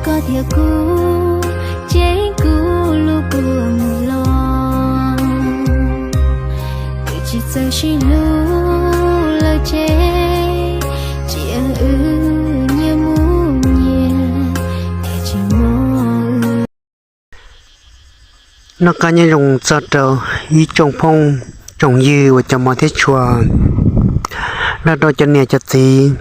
Koj thiab kuv, ces kuv lub kua muag los, twb tsis txawj sib hlub lawm ces, cia wb nyias mus nyias, es tsis muaj wb. Noj qab nyob zoo txog rau ib tsoom phooj tsoom ywg uas cov mos thiab tshua, nrog rau cov niam cov txiv.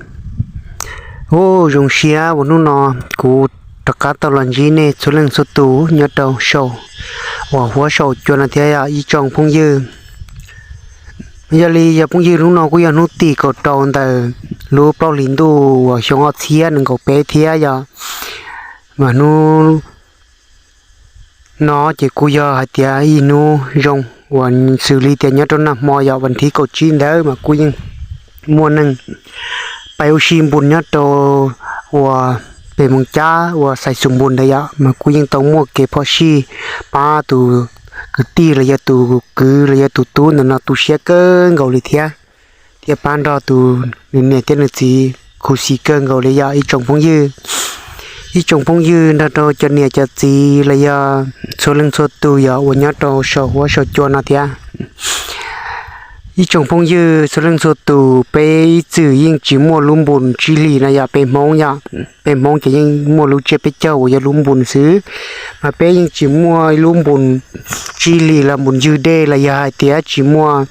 Ua zoo siab uas hnub no kuv rov qab tau los ntsib nej txhua leej txhua tus nyob rau saum uas huab saum cua no thiab yog ib tsoom phooj ywg. Yog li yog phooj ywg, hnub no kuj yog hnub tim kaum rau ntawm lub plaub hlis ntuj uas xyoo ob txhiab nees nkaum peb thiab yog, mas hnub no ces kuj yog hais tias ib hnub zoo uas xws li tias nyob rau nag hmo yog vas thib kaum tsib ntawd mas kuj yeej muaj neeg pais ua si npus nyob rau uas pem Moos Cab uas Xais Xus Npus ntawd yom, mas kuj yeej tau muaj kev phom sij pab tus kwv tij los yog tus kwv los yog tus tub ntawm no tu siab kawg nkaus li thiab, thiab pab nrog tus nws niam thiab nws txiv khuv xim kawg nkaus li yom ib tsoom phooj ywg. Ib tsoom phooj ywg nrog rau cov niam cov txiv los yog txhua leej txhua tus yog uas nyob rau saum huab saum cua no thiab. Ib tsoom phooj ywg txhua leej txhua tus, peb ib txwm yeej tsis muaj lub npus tsib hlis no yog peb Hmoob yom. Peb Hmoob ces yeej muaj lub tsiab peb caug uas yog lub npus xwb, mas peb yeej tsis muaj lub npus tsib hlis los npus ywg dej los yog hais tias tsis muaj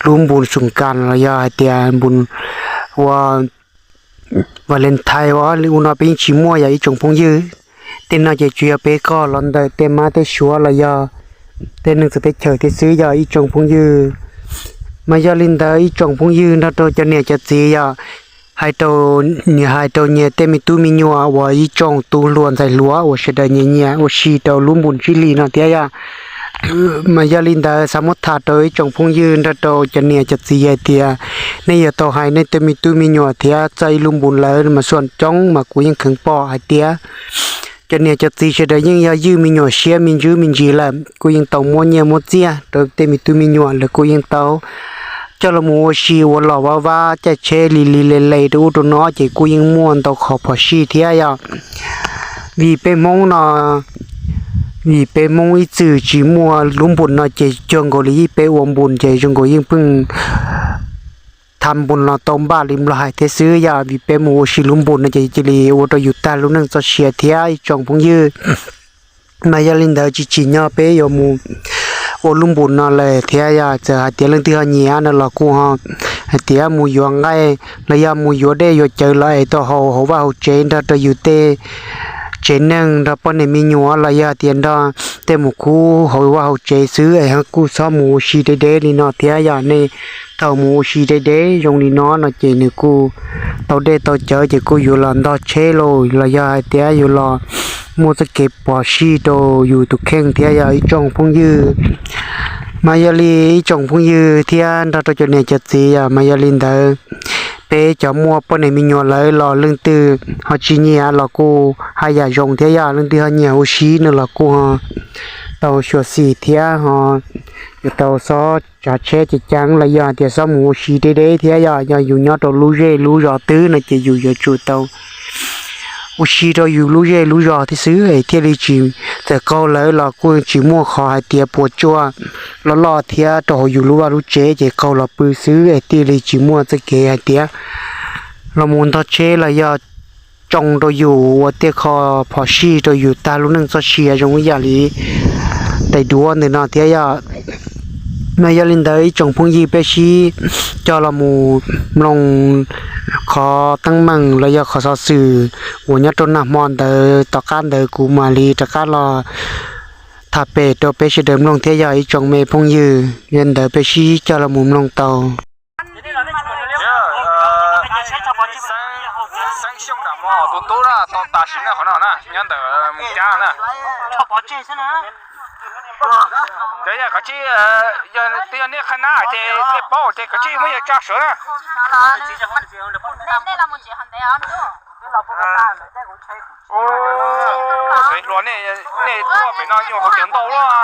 lub npus xum kas los yog hais tias npus ua Valentine ua li ub no peb yeej tsis muaj yog ib tsoom phooj ywg. Tej no ces tsuas yog peb koj los ntawm tej mab tej suav los yog tej neeg txawv teb chaws thiab xwb yog ib tsoom phooj ywg. Mas yog li ntawd ib tsoom phooj ywg nrog rau cov niam cov txiv yog hais rau, nyias hais rau nyias tej me tub me nyuam uas ib tsoom tub hluas ntxhais hluas uas sawv daws nyias nyias ua si rau lub npus tsib hlis no thiab yom. Mas yog li ntawd xav muab tham rau ib tsoom phooj ywg nrog rau cov niam cov txiv hais tias nej yuav tau hais nej tej me tub me nyuam thiab txog ib lub npus lawm mas xuam coob mas kuv yeej kheev pom hais tias cov niam cov txiv sawv daws yeej yog ywj me nyuam siab me ntsis me ntsis lawm, kuj yeej tau muab nyiaj muab txiaj rau tej me tub me nyuam, lawv kuj yeej tau coj los mus ua si ua los vaj vab caij tsheb li li le le rau ub rau no ces kuj yeej muaj ntau qhov phom sij thiab yom. Vim peb Hmoob no, vim peb Hmoob ib txwm tsis muaj lub npus no ces cuag nkaus li yij peb ua npus ces zoo nkaus yeej pheej tham npus los tau npaj li nplog hais thiab xwb yom. Vim peb mus ua si lub npus no ces cia li ua rau yus tag lub neej txoj sia thiab ib tsoom phooj ywg. Mas yog li ntawd tsis tsim nyog peb yuav mus ua lub npus no lawm thiab yog txawm hais tias leej twg ho nyiam no los kuj ho hais tias mus yuav nqaij los yog mus yuav dej yuav cawv los es tau haus hauv vaj hauv tsev nrog rau yus tej tsev neeg nrog poj niam me nyuam los yog tias nrog tej mus khub hauv vaj hauv tsev xwb es kuj txhob mus ua si deb deb li no thiab yom. Nej thaum mus ua si deb deb zoo li no no ces nws kuj tau dej tau cawv ces kuj yuav los ntog tsheb lauj los yog hais tias yuav los muaj txoj kev phom sij rau yus tus kheej thiab yog ib tsoom phooj ywg. Mas yog li ib tsoom phooj ywg thiab nrog rau cov niam cov txiv yom, mas yog li ntawd peb cov muaj poj niam me nyuam lawm los leej twg ho tsis nyiam los kuj haj yam zoo thiab yom. Leej twg ho nyiam ua si no los kuj ho tau xyuam xim thiab ho yuav tau xob tsav tsheb ceev ceev los yog hais tias xob mus ua si deb deb thiab yom. Yog yus nyob rau lub zej lub zos twg no ces yus yuav tsum tau ua si rau yus lub zej lub zos thiab xwb es thiaj li tsis, txawm qaug lawm los kuj tsis muaj qhov hais tias puas tsuaj loj loj thiab rau hauv yus lub vaj lub tsev ces qaug los pw xwb es thiaj li tsis muaj txoj kev hais tias los mus ntog tsheb los yog tsoo rau yus ua tej qho phom sij rau yus tag lub neej txoj sia zoo ib yam li daim duab ntawm no thiab yom. Mas yog li ntawd ib tsoom phooj ywg peb sib coj los mus mloog qhov teeb meem los yog qhov xov xwm uas nyob rau nag hmo ntawd tom qab ntawd kuv mam li rov qab los tham pem rau peb sawv daws mloog thiab yog ib tsoom me phooj ywg. Yog ntawd peb sib coj los mus mloog tau. Xeeb Xyooj nram mo tus tub na tau tas sim neej qhov no na nyob ntawm Moos Cab na. Ces yog kav tsij, yog twb yog nej qhab nab ces nej paub ces kav tsij muab yawg tsa sawv na. Kev hluas nej tuaj pem no nyuag hauv cawv ntau luaj.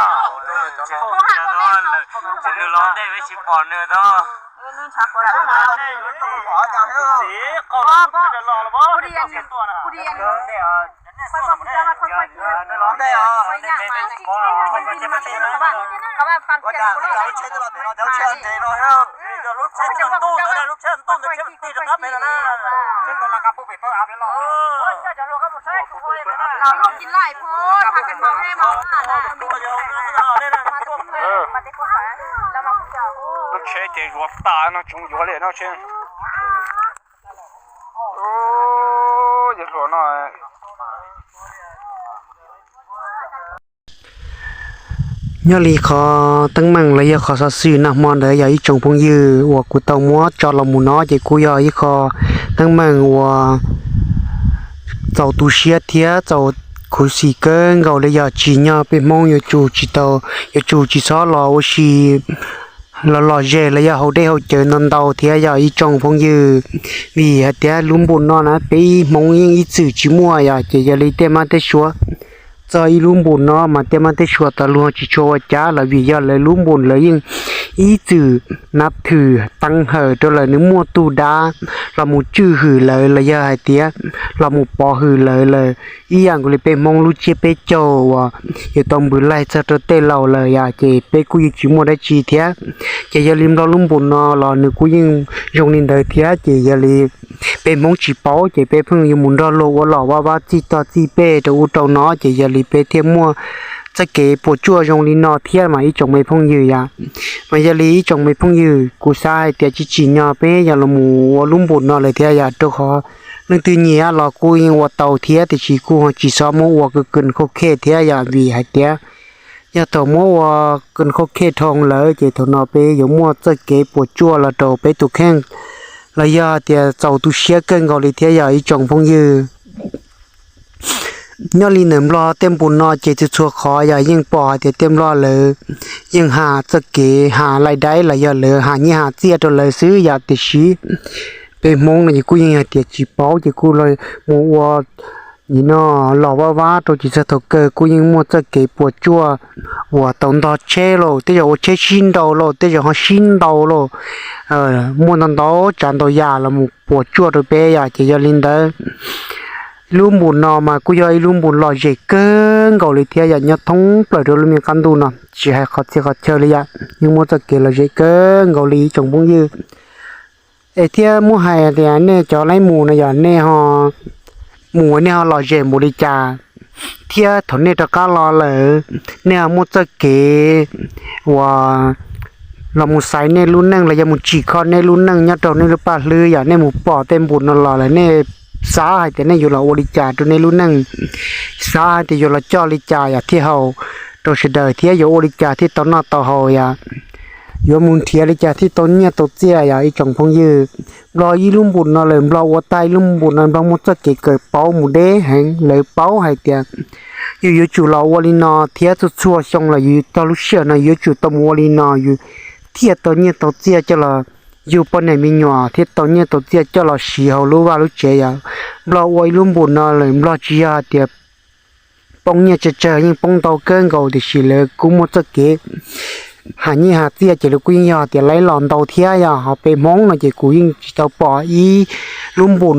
Lub tsheb ces zuav tas no tsoov yuav li no tsheb. Yog hluas no. Nyob li qhov teeb meem los yog qhov xov xwm nag hmo ntawd yog ib tsoom phooj ywg uas kuv tau muab tso los mus no ces kuj yog ib qho teeb meem uas txaus tu siab thiab txaus khuv xim kawg nkaus li. Yog tsis yog peb Hmoob yuav tsum tsis tau, yuav tsum tsis txhob los ua si los lom zem los yog haus dej haus cawv ntau ntau thiab yog ib tsoom phooj ywg. Vim hais tias lub npus no na peb Hmoob yeej ib txwm tsis muaj yom, ces yog li tej mab tej suav txog ib lub npus no mas tej mab tej suav tas luag tsis tshua ua cas los vim yog lawv lub npus lawv yeej ib txwm nab thwm teev hawm rau lawv, nws muaj tus dab los mus tswj hwm lawv los yog hais tias los mus pov hwm lawv lawm. Ib yam nkaus li peb Hmoob lub tsiab peb caug uas yuav tau npws laig txog rau tej laus lawm yom, ces peb kuj yeej tsis muaj dab tsi thiab. Ces yog li Nplog lub npus no los nws kuj yeej zoo li ntawd thiab, ces yog li peb Hmoob tsis paub ces peb pheej yuav mus nrog luag ua los vaj vab txij tog txij pej rau ub rau no, ces yog li peb thiaj muaj txoj kev puas tsuaj zoo li no thiab mas ib tsoom me phooj ywg yom. Mas yog li ib tsoom me phooj ywg, kuv xav hais tias tsis tsim nyog peb yog los mus ua lub npus no lawm thiab yom, rau qhov leej twg nyiam los kuj yeej ua tau thiab, tiam sis kuj tsis txhob muab ua kawg kawg khauj khej thiab yom, vim hais tias yog thaum muab ua kawg khauj khej dhau lawm ces thaum no peb yuav muaj txoj kev puas tsuaj los rau peb tus kheej los yog tias txaus tu siab kawg nkaus li thiab yog ib tsoom phooj ywg. Nyob li ntawm Nplog tej npus no ces txhua txhua qhov yog yeej pom hais tias tej Nplog lawv yeej has txoj kev has laij daib los yog lawv has nyiaj has txiaj rau lawv xwb yom, tiam sis peb Hmoob no ces kuj yeej hais tias tsis paub ces kuj mus ua nim no los vaj vab rau ces txog thaum kawg kuj yeej muaj txoj kev puas tsuaj uas tau ntog tsheb lauj, tej zaum ua tsheb sib nrau lauj, tej zaum ho sib ntaus lauj, muaj ntau ntau tsav ntau yam los mus puas tsuaj rau peb yom, ces yog li ntawd lub npus no mas kuj yog ib lub npus lom zem kawg nkaus li thiab yom, nyob thoob plaws rau lub me qab ntuj no tsis hais qhov txhia qhov chaw li yom, yeej muaj txoj kev lom zem kawg nkaus li ib tsoom phooj ywg. Es thiab muab hais tias nej cov laib mus no yog nej ho mus nej ho lom zem npaum li cas, thiab thaum nej rov qab los lawm nej ho muaj txoj kev uas los mus xaiv nej lub neej los yog mus tsim kho nej lub neej nyob rau nej lub paj hlwb yom, nej mus pom tej npus no los lawm nej xav hais tias nej yuav los ua li cas rau nej lub neej, xav hais tias yuav los coj li cas yom thiaj haum rau sawv daws thiab yuav ua li cas thiaj tau noj tau haus yom, yuav mus nrhiav li cas thiaj tau nyiaj tau txiaj yom ib tsoom phooj ywg. Nplog ib lub npus no lawm Nplog ua tag ib lub npus no Nplog muaj txoj kev kawm paub mus deb heev, lawv paub hais tias yus yuav tsum los ua li no thiab txhua txhua xyoo los yus txog lub sij hawm no yuav tsum tau mus ua li no yus thiaj tau nyiaj tau txiaj coj los yug poj niam me nyuam thiab tau nyiaj tau txiaj coj los siv hauv lub vaj lub tsev yom. Nplog ua ib lub npus no lawm Nplog tsis yog hais tias poob nyiaj tsawg tsawg, yeej poob ntau kawg nkaus tiam sis lawv kuj muaj txoj kev has nyiaj has txiaj ces lawv kuj yeej yog tias laib los ntau thiab yom. Ho peb Hmoob no ces kuv yeej tsis tau pom ib lub npus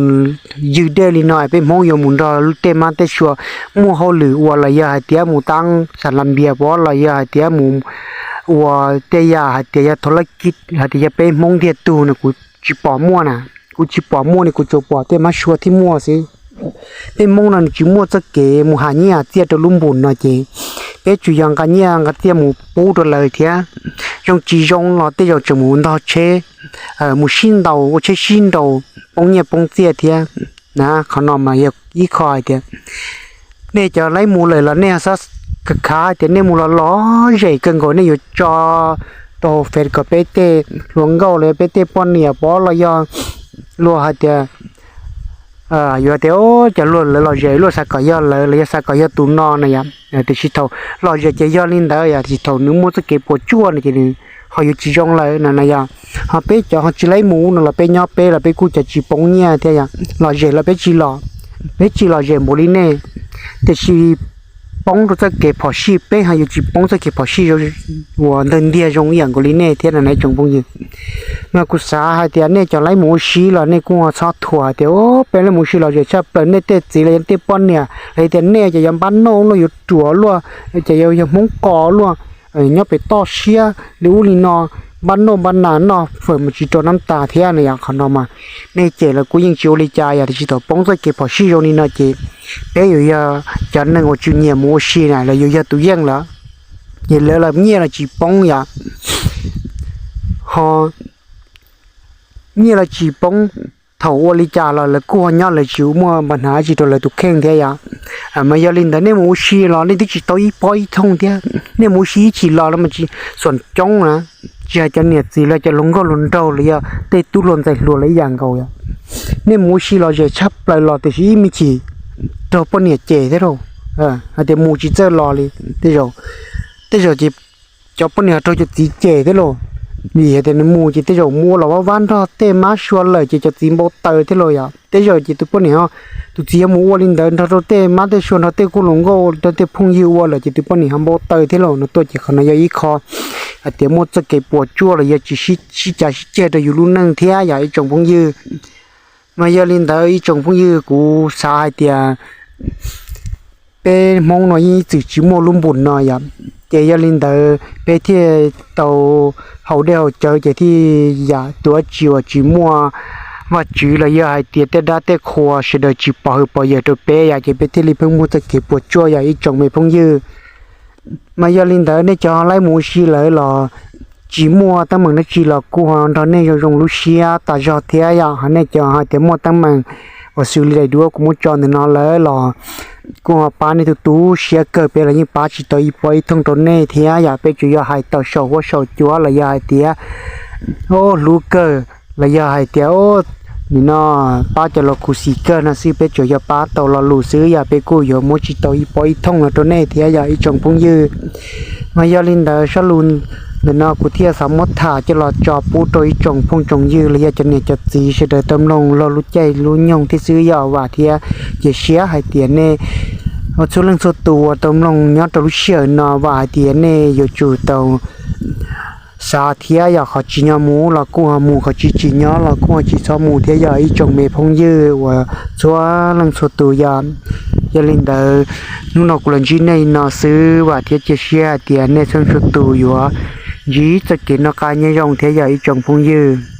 ywg dej li no peb Hmoob yuav mus nrog tej mab tej sua muaj hauj lwm ua los yog hais tias mus tab xas las npias pov los yog hais tias mus ua tej yam hais tias yog thaum lab kis hais tias yog peb Hmoob ntiag tug no kuv tsis pom muaj na. Kuv tsis pom muaj li, kuv tsuas pom tej mab sua thiaj muaj xwb. Peb Hmoob no nws tsis muaj txoj kev mus has nyiaj has txiaj rau lub npus no ces peb tsuas yog nqa nyiaj nqa txiaj mus pub rau lawv thiab. Zoo tsis zoo los tej zaum tseem mus ntog tsheb, mus sib ntaus ua tsheb sib nraus poob nyiaj poob txiaj thiab. Na qhov no mas yog ib qho hais tias nej cov laib mus lawm los nej xav khav khav hais tias nej mus los lom zem kawg nkaus nej yuav tso rau hauv Fev kom peb tej hluas nkauj los yog peb tej poj niam pov los yog luag hais tias yuav tias cov luag lawv lom zem luag xav kom yog lawv los yog xav kom yog tus no na yom. Tiam sis thaum lom zem ces yog li ntawd yom, tiam sis thaum nws muaj txoj kev puas tsuaj no ces nws ho yuav tsis zoo lawm no na yom. Ho peb cov ho tsis laib mus no los peb nyob peb los peb kuj cov tsis poob nyiaj thiab yom, lom zem los peb tsis los, peb tsis lom zem npaum li nej. Tiam sis poob rau txoj kev phom sij, peb ho yuav tsis poob txoj kev phom sij uas ntawg ntiag zoo ib yam nkaus li nej thiab no na ib tsoom phooj ywg. Mas kuv xav hais tias nej cov laib mus ua si los nej kuj ho txhob thuam tias peb laib mus ua si los zem tshaj plaws, nej tej txiv los yog tej poj niam los tias nej ces yuav npab noj luaj, yuav ruam luaj, ces yuav yog Hmoob qos luaj, nyob pem toj siab li ub li no, npab noj npab nas noj fawm mas tsis rau nab tas thiab no yom. Qhov no mas nej cem los kuj yeej tsis ua li cas yom, tiam sis thaum poob txoj kev phom sij zoo li no ces peb yuav yog cov neeg uas tsis nyiam mus ua si na los yus yog tus yeej lawm, ces lawv los nyiaj los tsis poob yom. Ho nyiaj los tsis poob, thaum ua li cas los lawv kuj ho nyob, lawv tsis muaj npa hnav tsis rau lawv tus kheej thiab yom. Mas yog li ntawd nej mus ua si los nej twb tsis tau ib pob ib thooj thiab, nej mus ua si ib chim los los mas tsis xuam coob na, tsis hais cov niam txiv los cov hluas nkauj hluas nraug los yog tej tub hluas ntxhais hluas los ib yam nkaus yom. Nej mus ua si los zem tshaj plaws los tiam sis ib me chim raug poj niam cem thiab lauj, hais tias mus tsis txawj los li. Tej zaum, tej zaum ces cov poj niam raug cov txiv cem thiab lauj, vim hais tias nws mus ces tej zaum mus ua los vaj vaj nrog tej mab sua lawm ces cov txiv npau taws thiab lauj yom. Tej zaum ces tus poj niam, tus txiv yog mus ua li ntawd nrog rau tej mab tej sua nrog tej khub hluas nkauj nrog tej phooj ywg ua lawm ces tus poj niam ho npau taws thiab lauj. No tuaj ces qhov no yog ib qho hais tias muaj txoj kev puas tsuaj los yog tsis sib cav sib ceg rau yus lub neej thiab yom ib tsoom phooj ywg. Mas yog li ntawd ib tsoom phooj ywg, kuv xav hais tias peb Hmoob no yeej ib txwm tsis muaj lub npum no yom. Ces yog li ntawd peb thiaj tau haus dej haus cawv ces thiaj yam tus dab tsi uas tsis muaj Vajtswv los yog hais tias tej dab tej qhua sawv daws tsis pov hwm pov yawm rau peb yom, ces peb thiaj li pheej muaj txoj kev puas tsuaj yom ib tsoom me phooj ywg. Mas yog li ntawd nej cov laib mus ua si lawm los tsis muaj teeb meem dab tsi los kuj ho nrog nej zoo zoo lub siab tas zog thiab yom. Ho nej cov hais tias muaj teeb meem uas xws li daim duab kuv muab tso ntawm no lawm los kuj ho pab nej tu tu siab kawg, peb los yeej pab tsis tau ib pob ib thooj rau nej thiab yom. Peb tsuas yog hais tau saum huab saum cua los yog hais tias hlub kawg los yog hais tias nim no pab cov los khuv xim kawg no xwb, peb tsuas yog pab tau lo lus xwb yom, peb kuj yuav muab tsis tau ib pob ib thooj no rau nej thiab yom ib tsoom phooj ywg. Mas yog li ntawd zaj lus ntawm no kuv thiaj xav muab tham coj los tso pub rau ib tsoom phooj tsoom ywg los yog cov niam cov txiv sawv daws tau mloog laug lub caij lub nyoog thiab xwb yom. Vam thiab cia siab hais tias nej txhua leej txhua tus uas tau mloog nyob rau lub sij hawm no vam hais tias nej yuav tsum tau xav thiab yom, qhov tsim nyog mus los kuj ho mus, qhov tsis tsim nyog los kuj ho tsis txhob mus thiab yom ib tsoom me phooj ywg uas txhua leej txhua tus yom. Yog li ntawd hnub no kuv los ntsib nej li no xwb, vam thiab cia siab hais tias nej txhua leej txhua tus yuav ntsib txoj kev noj qab nyob zoo thiab yom ib tsoom phooj ywg.